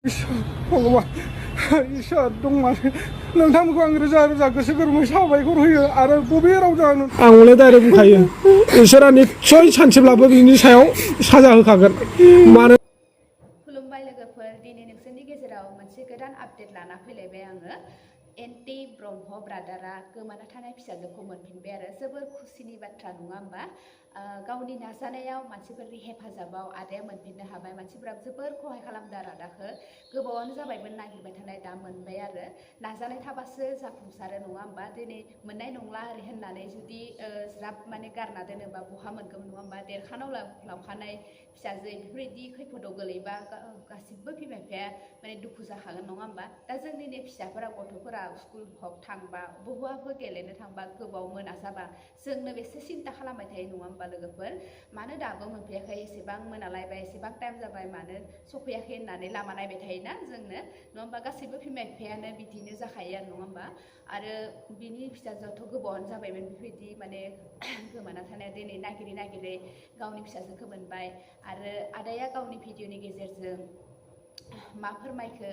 भगवान इसोर दं माने नोंथांमोनखौ आं रोजा रोजा गोसो गोरबोयै साबायखर होयो आरो बबे रावजों आं हले डाइरेक्ट बुंखायो इसोरा निस्सय सानसेब्लाबो बिनि सायाव साजा होखागोन मानो खुलुमबाय लोगोफोर दिनै नोंसोरनि गेजेराव मोनसे गोदान आपडेट लाना फैलायबाय आङो एन्टी ब्रह्म ब्रादारा गोमाना थानाय फिसाजोखौ मोनफिनबाय आरो जोबोर खुसिनि बाथ्रा नङा होमबा गावनि नाजानायाव मानसिफोरनि हेफाजाबाव आदाया मोनफिननो हाबाय मानसिफोरा जोबोर खहाय खालामदों आरो आदाखौ गोबावानो जाबायमोन नागिरबाय थानाय दा मोनबाय आरो नाजानाय थाबासो जाफुंसारो नङा होमबा दिनै मोननाय नंला ओरै होननानै जुदि ज्राब माने गारना दोनोबा बहा मोनगोन नङा होमबा देरखानाव लावखानाय फिसाजो बेफोरबायदि खैफोदाव गोलैबा गासिबो बिमा बिफाया माने दुखु जाखागोन नङा होमबा दा जोंनि फिसाफोरा गथ'फोरा स्कुल हक थांबा बहाबो गेलेनो थांबा गोबाव मोना जाबा जोंनो बेसे सिन्था खालामबाय थायो नङा होमबा लोगोफोर मानो दाबो मोनफैयाखै एसेबां मोनालायबाय एसेबां टाइम जाबाय मानो सफैयाखै होननानै लामा नायबाय थायोना जोंनो नङा होमबा गासैबो बिमा बिफायानो बिदिनो जाखायो आरो नङा होमबा आरो बिनि फिसाजोआथ' गोबावानो जाबायमोन बेफोरबायदि माने गोमाना थानाया दिनै नागिरै नागिरै गावनि फिसाजोखौ मोनबाय आरो आदाया गावनि भिडिअनि गेजेरजों मा फोरमायखो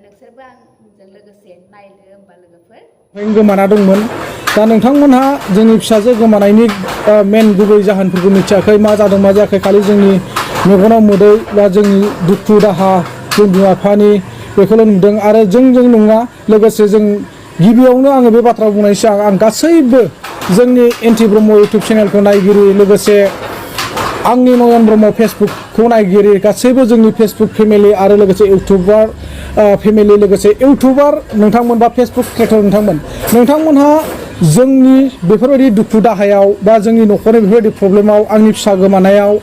नोंसोरबो आंजों लोगोसे नायदो होमबा लोगोफोर गोमाना दंमोन दा नोंथांमोनहा जोंनि फिसाजो गोमानायनि मेन गुबै जाहोनफोरखौ मिथियाखै मा जादों मा जायाखै खालि जोंनि मेगनाव मोदै बा जोंनि दुखु दाहा जों बिमा बिफानि बेखौल' नुदों आरो जोंजों नङा लोगोसे जों गिबियावनो आङो बे बाथ्रा बुंनायनि सिगां आं गासैबो जोंनि एन्टि ब्रह्म इउटुब चेनेलखौ नायगिरि लोगोसे आंनि नयन ब्रह्म फेसबुकखौ नायगिरि गासैबो जोंनि फेसबुक फेमिलि आरो लोगोसे इउटुबार फेमिलि लोगोसे इउटुबार नोंथांमोन बा फेसबुक क्रिएटर नोंथांमोनहा जोंनि बेफोरबायदि दुखु दाहायाव बा जोंनि न'खरनि बेफोरबायदि प्रब्लेमाव आंनि फिसा गोमानायाव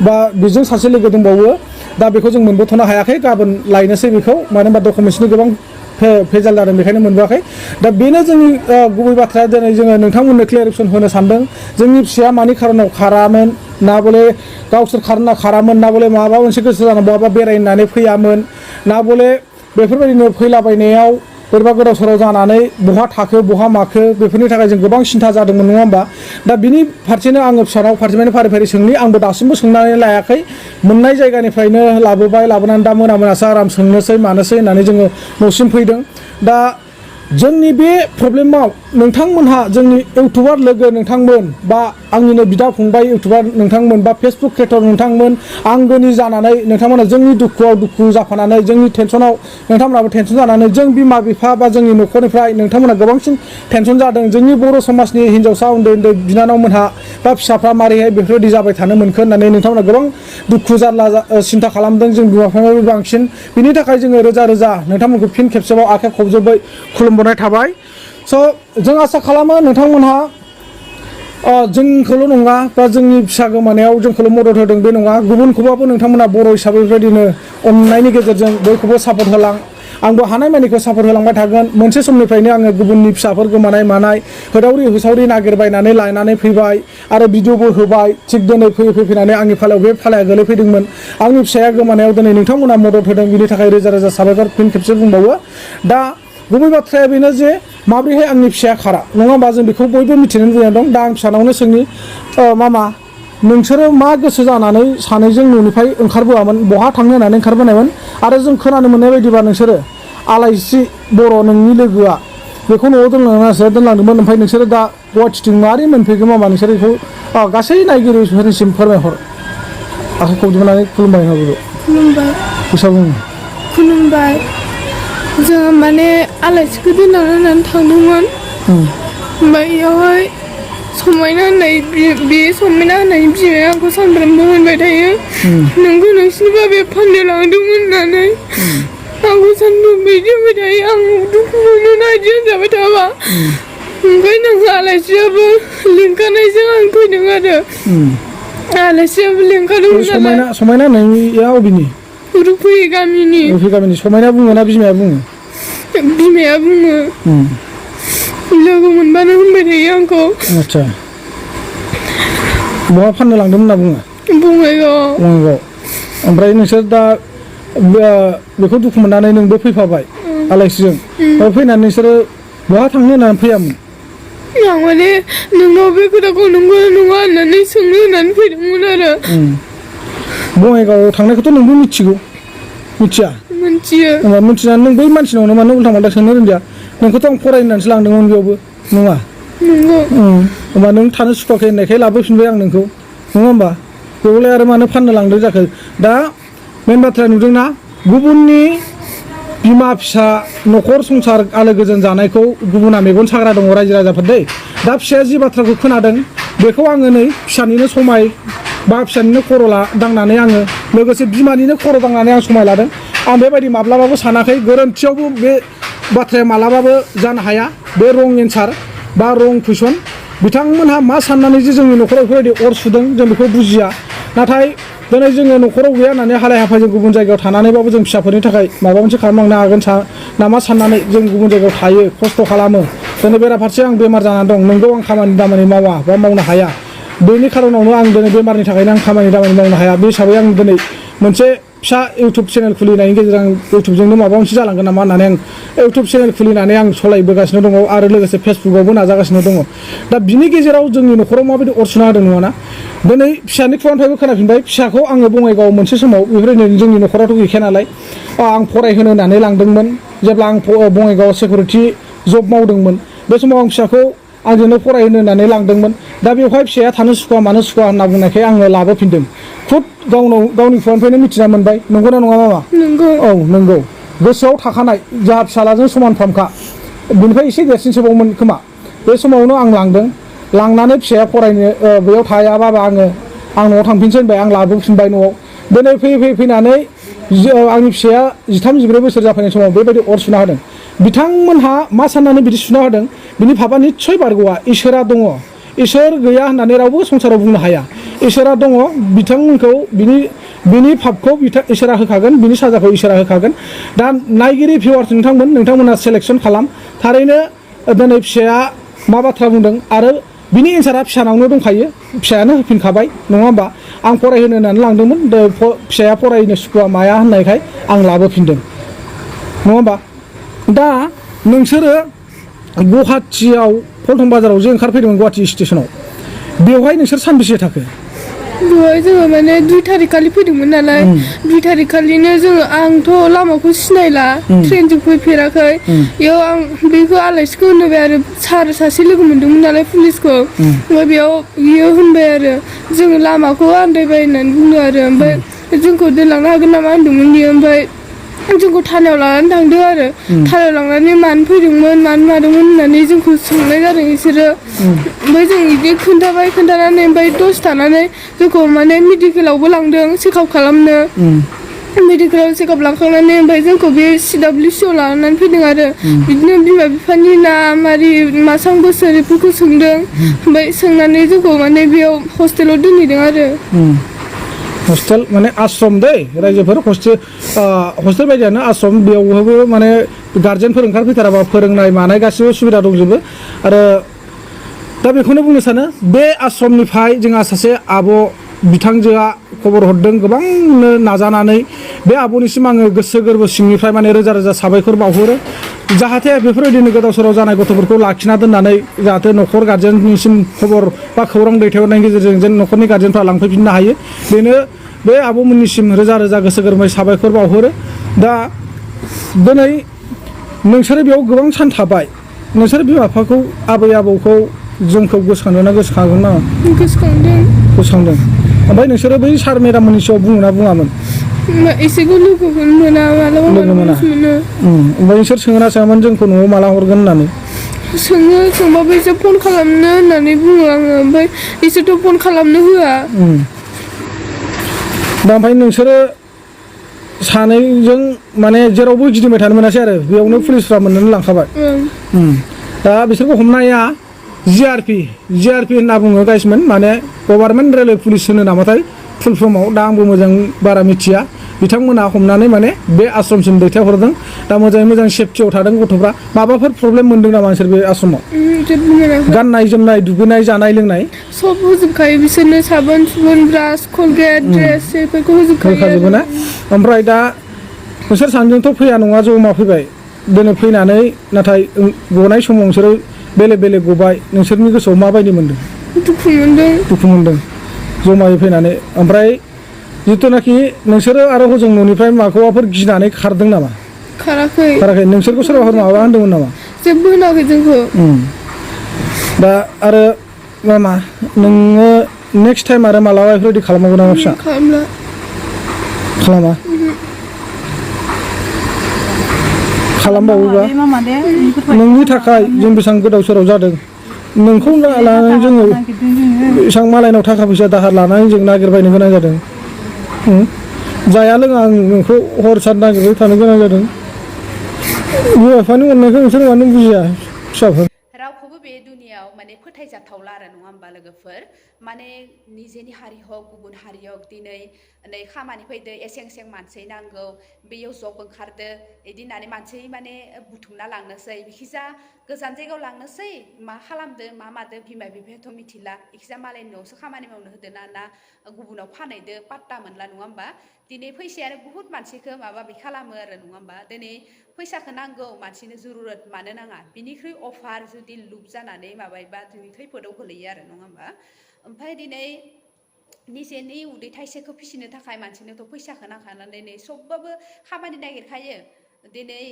बा बेजों सासे लोगो दंबावो दा बेखौ जों मोनबोथ'नो हायाखै गाबोन लायनोसै बेखौ मानो होनबा डकुमेन्ट्सनि गोबां भेजाल जादों बेखायनो मोनबोआखै दा बेनो जोंनि गुबै बाथ्राया दिनै जोङो नोंथांमोननो क्लियारिफिकेसन होनो सानदों जोंनि फिसाया मानि खारनाव खारामोन ना बले गावसोर खारामोन ना बले माबा मोनसे गोसो जानानै बहाबा बेरायनानै फैयामोन ना बले बेफोरबायदिनो फैलाबायनायाव बोरैबा गोदाव सोराव जानानै बहा थाखो बहा माखो बेफोरनि थाखाय जों गोबां सिन्था जादोंमोन नङा होमबा दा बिनि फारसेनो आङो फिसानाव फारसेनिफ्राय फारि फारि सोंनि आंबो दासिमबो सोंनानै लायाखै मोननाय जायगानिफ्रायनो लाबोनानै दा मोनासो आराम सोंनोसै मानोसै होननानै जोङो न'सिम फैदों दा जोंनि बे प्रब्लेमाव नोंथांमोनहा जोंनि इउटुबार लोगो नोंथांमोन बा आंनिनो बिदा फंबाय इउटुबार नोंथांमोन बा फेसबुक क्रिएटर नोंथांमोन आंगोनि जानानै नोंथांमोना जोंनि दुखुआव दुखु जाफानानै जोंनि टेनसनाव नोंथांमोनाबो टेनसन जानानै जों बिमा बिफा बा जोंनि न'खरनिफ्राय नोंथांमोना गोबांसिन टेनसन जादों जोंनि बर' समाजनि हिन्जावसा उन्दै उन्दै बिनानावमोनहा बा फिसाफ्रा मारैहाय बेफोरबायदि जाबाय थानो मोनखो होननानै नोंथांमोना गोबां दुखु जारला सिन्था खालामदों जों बिमा बिफानिफ्राय बांसिन बिनि थाखाय जोङो रोजा रोजा नोंथांमोनखौ फिन खेबसेबाव आखाइ खबजोबै खुलुमबोनाय थाबाय स' जों आसा खालामो नोंथांमोनहा जोंखौल' नङा बा जोंनि फिसा गोमानायाव जोंखौल' मदद होदों बे नङा गुबुनखौबाबो नोंथांमोना बर' हिसाबै बेबायदिनो अननायनि गेजेरजों बयखौबो सापर्ट होलां आंबो हानायमानिखौ सापर्ट होलांबाय थागोन मोनसे समनिफ्रायनो आङो गुबुननि फिसाफोर गोमानाय मानाय होसावरि नागिरबायनानै लायनानै फैबाय आरो भिडिअबो होबाय थिग दिनै फैनानै आंनि फालायाव बे फालाया गोलैफैदोंमोन आंनि फिसाया गोमानायाव दिनै नोंथांमोना मदद होदों बिनि थाखाय रोजा रोजा साबायखर फिन खेबसे बुंबावो दा गुबै बाथ्राया बेनो जे माब्रैहाय आंनि फिसाया खारा नङा होमबा जों बेखौ बयबो मिथिनो लुबैना दं दा आं फिसानावनो सोंनि मामा नोंसोरो मा गोसो जानानै सानैजों न'निफ्राय ओंखारबोआमोन बहा थांनो होननानै ओंखारबोनायमोन आरो जों खोनानो मोननाय बायदिबा नोंसोरो आलाइसि बर' नोंनि लोगोआ बेखौ न'आव दोनलांदोंमोन ओमफ्राय नोंसोरो दा गुवाहाटिथिं मारै मोनफैगोन मामा नोंसोर बेखौ गासै नायगिरिफोरनिसिम फोरमायहर आखाइ खबजोबनानै खुलुमबाय खुलुमबाय जोङो माने आलासिखौ दोनलांनो होननानै थांदोंमोन ओमफ्राय बेयावहाय समायना होननाय बिमाया आंखौ सानफ्रामबो होनबाय थायो नोंखौ नोंसिनि बाबाया फाननो लांदोंमोन होननानै आंखौ सानफ्रामबो बिदि होनबाय थायो आं दुखु मोनो ना बिदि होनजाबाय थाबा ओंखायनो आङो आलासियाबो लिंखानायजों आं फैदों आरो आलासियाबो लिंखादोंमोन समायना नोंनिया अबेनि रुफै गामिनि समायना बुङो ना बिमाया बुङो लोगो मोनबानो होनबाय थायो आंखौ आच्छा बहा फाननो लांदोंमोन होनना बुङो बङाइगाव ओमफ्राय नोंसोर दा बेखौ दुखु मोननानै नोंबो फैफाबाय आलासिजों फैनानै नोंसोरो बहा थांनो होननानै फैयामोन आं माने नोंनाव बे खोथाखौ नंगौ नङा होननानै सोंनो होननानै फैदोंमोन आरो बङाइगावआव थांनायखौथ' नोंबो मिथिगौ मिथिया मिथियो होमबा मिथिनानै नों बै मानसिनावनो मानो उल्था फाल्था सोंनो रोंदिया नोंखौथ' आं फरायनानैसो लांदोंमोन बेयावबो नङा नंगौ होमबा नों थानो सुखुवाखै होननायखाय लाबोफिनबाय आं नोंखौ नङा होमबा बेवलाय आरो मानो फाननो लांदों जाखो दा मेन बाथ्राया नुदोंना गुबुननि बिमा फिसा न'खर संसार आलो गोजोन जानायखौ गुबुना मेगन साग्रा दङ रायजो राजाफोर दै दा फिसाया जि बाथ्राखौ खोनादों बेखौ आङो नै फिसानिनो समाय बा फिसानिनो खर' दांनानै आङो लोगोसे बिमानिनो खर' दांनानै आं समाय लादों आं बेबायदि माब्लाबाबो सानाखै गोरोन्थियावबो बे बाथ्राया मालाबाबो जानो हाया बे रं एन्सार बा रं कुइसन बिथांमोनहा मा साननानै जे जोंनि न'खराव बेफोरबायदि अर सुदों जों बेखौ बुजिया नाथाय दिनै जोङो न'खराव गैया होननानै हालाय हाफाय जों गुबुन जायगायाव थानानैबाबो जों फिसाफोरनि थाखाय माबा मोनसे खालामलांनो हागोन नामा साननानै जों गुबुन जायगायाव थायो खस्थ' खालामो दिनै बेराफारसे आं बेमार जानानै दं नोंगौ आं खामानि दामानि मावा बा मावनो हाया बेनि खारनावनो आं दिनै बेमारनि थाखायनो आं खामानि दामानि मावनो हाया बे हिसाबै आं दिनै मोनसे फिसा इउटुब चेनेल खुलिनायनि गेजेरजों इउटुबजोंनो माबा मोनसे जालांगोन नामा होननानै आं इउटुब चेनेल खुलिनानै आं सालायबोगासिनो दङ आरो लोगोसे फेसबुकआवबो नाजागासिनो दङ दा बिनि गेजेराव जोंनि न'खराव माबायदि अर सुना होदों नङाना दिनै फिसानि खुगानिफ्रायबो खोनाफिनबाय फिसाखौ आङो बङाइगावआव मोनसे समाव बेफोरबायदिनो जोंनि न'खरावथ' गैखाया नालाय आं फरायहोनो होननानै लांदोंमोन जेब्ला आं बङाइगावआव सिकिउरिटि जब मावदोंमोन बे समाव आं फिसाखौ आंजोंनो फरायहोनो होननानै लांदोंमोन दा बेवहाय फिसाया थानो सुखुवा मानो सुखुवा होनना बुंनायखाय आङो लाबोफिनदों खुद गावनि खुगानिफ्रायनो मिथिना मोनबाय नंगौना नङा मामा नंगौ औ नंगौ गोसोआव थाखानाय जोंहा फिसालाजों समानफ्रामखा बिनिफ्राय एसे देरसिनसोबावमोन खोमा बे समावनो आं लांदों लांनानै फिसाया फरायनो बेयाव थायाबाबा आं न'आव थांफिनसै होनबाय आं लाबोफिनबाय न'आव दिनै फैनानै आंनि फिसाया 13-14 बोसोर जाफैनाय समाव बेबायदि अर सुना होदों बिथांमोनहा मा साननानै बिदि सुना होदों बिनि भाबा निस्सय बारग'आ इसोरा दङ इसोर गैया होननानै रावबो संसाराव बुंनो हाया इसोरा दङ बिथांमोनखौ बिनि फाबखौ इसोरा होखागोन बिनि साजाखौ इसोरा होखागोन दा नायगिरि भिउवार्स नोंथांमोना सेलेक्सन खालाम थारैनो दिनै फिसाया मा बाथ्रा बुंदों आरो बिनि एन्सारा फिसानावनो दंखायो फिसायानो होफिनखाबाय नङा होमबा आं फरायहोनो होननानै लांदोंमोन फिसाया फरायनो सुखुवा माया होननायखाय आं लाबोफिनदों नङा होमबा दा नोंसोरो गुवाहाटियाव पल्टन बाजाराव जे ओंखारफैदोंमोन गुवाहाटि स्टेसनाव बेवहाय नोंसोर सानबेसे थाखो बेवहाय जोङो माने 2 थारिख खालि फैदोंमोन नालाय 2 थारिख खालिनो जोङो आंथ' लामाखौ सिनायला ट्रेनजों फैफेराखै बेयाव आं बेखौ आलासिखौ होनबाय आरो सार सासे लोगो मोन्दोंमोन नालाय पुलिसखौ ओमफ्राय बियो होनबाय आरो जोङो लामाखौ आन्दायबाय होननानै बुंदों आरो ओमफ्राय जोंखौ दोनलांनो हागोन नामा होनदोंमोन बियो ओमफ्राय जोंखौ थानायाव लानानै थांदों आरो थानायाव लांनानै मानो फैदोंमोन मानो मादोंमोन होननानै जोंखौ सोंनाय जादों बिसोरो ओमफ्राय जों बिदि खोन्थानानै ओमफ्राय दसे थानानै जोंखौ माने मेडिकेलावबो लांदों चेकआप खालामनो मेडिकेलाव चेकआप लांखांनानै ओमफ्राय जोंखौ बे CWCआव लानानै फैदों आरो बिदिनो बिमा बिफानि नाम आरि मासां बोसोर बेफोरखौ सोंदों ओमफ्राय सोंनानै जोंखौ माने बेयाव हस्टेलाव दोनहैदों आरो हस्टेल माने आश्रम दै रायजोफोर हस्टेल बायदियानो आश्रम बेयावबो माने गार्जेनफोर ओंखारफैथाराबा फोरोंनाय मानाय गासिबो सुबिदा दंजोबो आरो दा बेखौनो बुंनो सानो बे आश्रमनिफ्राय जोंहा सासे आब' बिथांजोआ खबर हरदों गोबांनो नाजानानै बे आब'निसिम आङो गोसो गोरबो सिंनिफ्राय माने रोजा रोजा साबायखर बावहरो जाहाथे बेफोरबायदिनो गोदाव सोराव जानाय गथ'फोरखौ लाखिना दोननानै जाहाथे न'खर गार्जेननिसिम खबर बा खौरां दैथायहरनायनि गेजेरजों जेन न'खरनि गार्जेनफ्रा लांफैफिननो हायो बेनो बे आब'मोननिसिम रोजा रोजा गोसो गोरबै साबायखर बावहरो दा दिनै नोंसोरो बेयाव गोबां सान थाबाय नोंसोर बिमा बिफाखौ आबै आबौखौ जोंखौ गोसोखांदों ना गोसोखांगोन ना गोसोखांदों ओमफ्राय नोंसोरो बै सार मेडाममोननि सायाव बुङोना बुङामोन एसेखौ लोगोखौनो मोना मालाबा मोनो ओमफ्राय नोंसोर सोङोना सोङामोन जोंखौ न'आव माला हरगोन होननानै सोंबाबो एसे फन खालामनो होननानै बुङो आङो ओमफ्राय एसेथ' फन खालामनो होआ दा ओमफ्राय नोंसोरो सानैजों माने जेरावबो गिदिंबाय थानो मोनासै आरो बेयावनो पुलिसफ्रा मोननानै लांखाबाय दा बिसोरखौ हमनाया जिआरपि होनना बुङो गाइसमोन माने गभार्नमेन्ट रेलवे पुलिस होनो नामाथाय फुल फर्माव दा आंबो मोजां बारा मिथिया बिथांमोना हमनानै माने बे आश्रमसिम दैथायहरदों दा मोजाङै मोजां सेफटियाव थादों गथ'फ्रा माबाफोर प्रब्लेम मोन्दों नामा नोंसोर बे आश्रमाव गाननाय जोमनाय दुगैनाय जानाय लोंनाय सब होजोबखायो बिसोरनो साबोन ब्रास कलगेट ड्रेस बेफोरखौ होजोबखायो ना ओमफ्राय दा नोंसोर सानैजोंथ' फैया नङा जमा फैबाय दिनै फैनानै नाथाय गनाय समाव नोंसोरो बेलेग गबाय नोंसोरनि गोसोआव माबायदि मोन्दों दुखु मोन्दों जमायै फैनानै ओमफ्राय जिथुनाखि नोंसोरो आरो हजों न'निफ्राय माखौबाफोर गिनानै खारदों नामा? खाराखै नोंसोरखौ सोरबाफोर माबा होनदोंमोन नामा? जेबो होनाखै जोंखौ। दा आरो मा नोङो नेक्स्ट टाइम आरो मालाबा बेफोरबायदि खालामनांगौ नामा फिसा? खालामा खालामबावोबा नोंनि थाखाय जों बेसेबां गोदाव सोराव जादों नोंखौ लानानै जोङो बेसेबां मालायनाव थाखा फैसा दाहार लानानै जों नागिरबायनो गोनां जादों जाया लोङा आं नोंखौ हर सान नागिरबाय थानो गोनां जादों बिमा बिफानि अननायखौ नोंसोर मानो बुजिया फिसाफोर रावखौबो बे दुनियाव माने फोथायजाथावला आरो नङा होमबा लोगोफोर माने निजेनि हारि हक गुबुन हारि हक दिनै नै खामानि फैदो एसें सें मानसि नांगौ बेयाव जब ओंखारदो बिदि होननानै मानसि माने बुथुमना लांनोसै बिखिजा गोजान जायगायाव लांनोसै मा खालामदो मा मादो बिमा बिफायाथ' मिथिला इखिजा मालायनि न'आवसो खामानि मावनो होदो ना गुबुनाव फानहैदो पात्ता मोनला नङा होमबा दिनै फैसायानो बुहुत मानसिखौ माबा बि खालामो आरो नङा होमबा दिनै फैसाखौ नांगौ मानसिनो जुरुरत मानो नाङा बिनिख्रुइ अफार जुदि लुप जानानै माबायोबा जोंनि खैफोदाव गोलैयो आरो नङा होमबा ओमफ्राय दिनै निजेनि उदै थाइसेखौ फिसिनो थाखाय मानसिनोथ' फैसाखौ नांखानानै दिनै सबबाबो खामानि नागिरखायो दिनै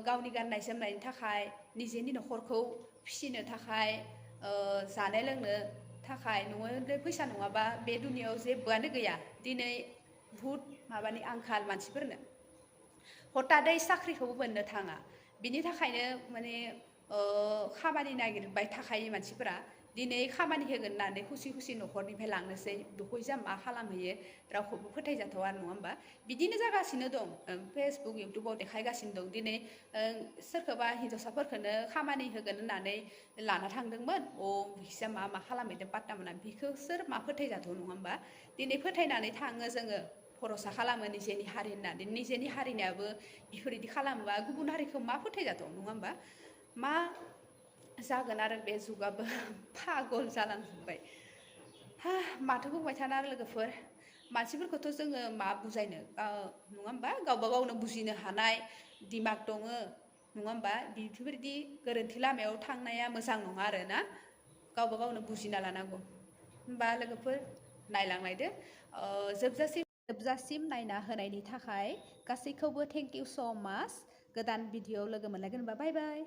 गावनि गाननाय जोमनायनि थाखाय निजेनि न'खरखौ फिसिनो थाखाय जानो लोंनो थाखाय न'आव फैसा नङाबा बे दुनियाव जेबोआनो गैया दिनै बुहुत माबानि आंखाल मानसिफोरनो हथादै साख्रिखौबो मोननो थाङा बिनि थाखायनो माने खामानि नागिरबाय थाखायो मानसिफोरा दिनै खामानि होगोन होननानै खुसि खुसि न'खरनिफ्राय लांनोसै बेखौजा मा खालामहैयो रावखौबो फोथायजाथावा नङा होमबा बिदिनो जागासिनो दं फेसबुक इउटुबाव देखायगासिनो दं दिनै सोरखौबा हिन्जावसाफोरखौनो खामानि होगोन होननानै लाना थांदोंमोन बिखिजा मा खालामहैदों पात्ता मोना बिखौ सोर मा फोथायजाथाव नङा होमबा दिनै फोथायनानै थाङो जोङो भरसा खालामो निजेनि हारि होननानै निजेनि हारिनियाबो बेफोरबायदि खालामोबा गुबुन हारिखौ मा फोथायजाथाव नङा होमबा मा जागोन आरो बे जुगाबो पागल जालांजोब्बाय माथो बुंबाय थानो आरो लोगोफोर मानसिफोरखौथ' जोङो मा बुजायनो नङा होमबा गावबा गावनो बुजिनो हानाय दिमाग दङ नङा होमबा बेफोरबायदि गोरोन्थि लामायाव थांनाया मोजां नङा आरो ना गावबा गावनो बुजिना लानांगौ होमबा लोगोफोर नायलांलायदो जोबजासिम नायना होनायनि थाखाय गासैखौबो थेंक इउ स' माच गोदान भिडिअ लोगो मोनलायगोन होनबा बाय बाय